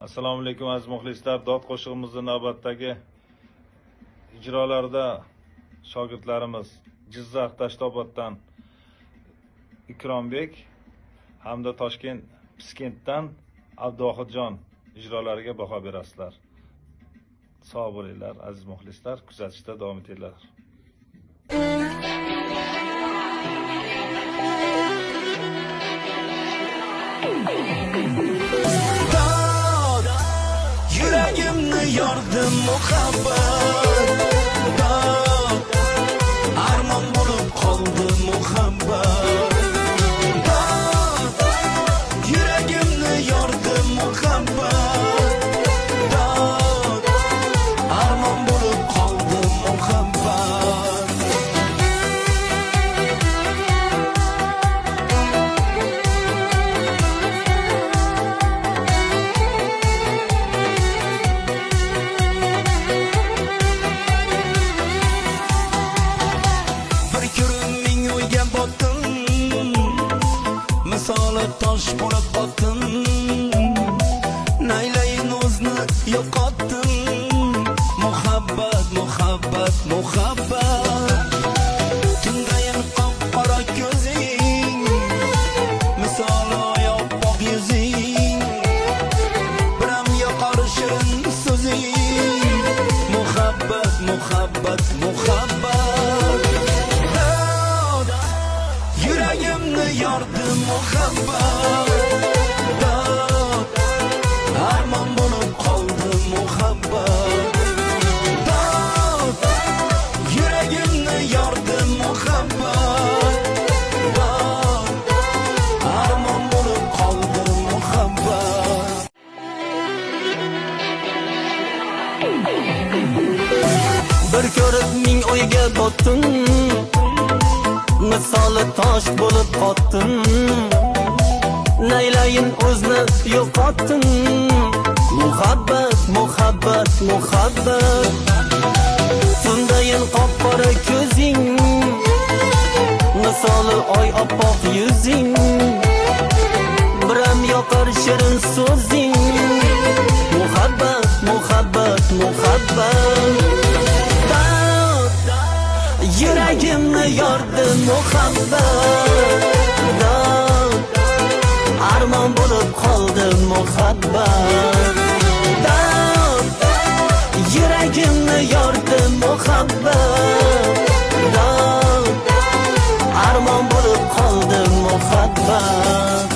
Assalomu alaykum, aziz muxlislar. Dod qo'shig'imizni navbatdagi ijrolarida shogirdlarimiz Jizzax Dashtoboddan Ikrombek hamda Toshkent Piskentdan Abduvohidjon ijrolariga baho berasizlar. Sog' bo'linglar, aziz muxlislar, kuzatishda davom etinglar. Dod, yuragimni yordi muhabbat. Dod, armon bo'lib qoldi muhabbat. Dod, yuragimni yordi muhabbat. Dod, armon bo'lib qoldi muhabbat. Bir ko'rim ming o'yga botdim, misoli tosh bo'lib qotdim. Naylayin o'zni yo'qotdim. Muhabbat, muhabbat, muhabbat. Tundayin qop-qora ko'zing, misoli oy oppoq yuzing. Biram yoqar shirin so'zing. Muhabbat, muhabbat, muhabbat. Dod, yuragimni yordi muhabbat. Dod, armon bo'lib qoldi muhabbat. Dod, yuragimni yordi muhabbat. Dod, armon bo'lib qoldi muhabbat. Bir ko'rib ming o'yga botdim, misoli tosh bo'lib qotdim. Naylayin o'zni yo'qotdim. Muhabbat, muhabbat, muhabbat. Tundayin qop-qora ko'zing, misoli oy oppoq yuzing. Biram yoqar shirin so'zing. Muhabbat, muhabbat, muhabbat. Dod, yuragimni yordi muhabbat. Dod, armon bo'lib qoldi muhabbat. Dod, yuragimni yordi muhabbat. Dod, armon bo'lib qoldi muhabbat.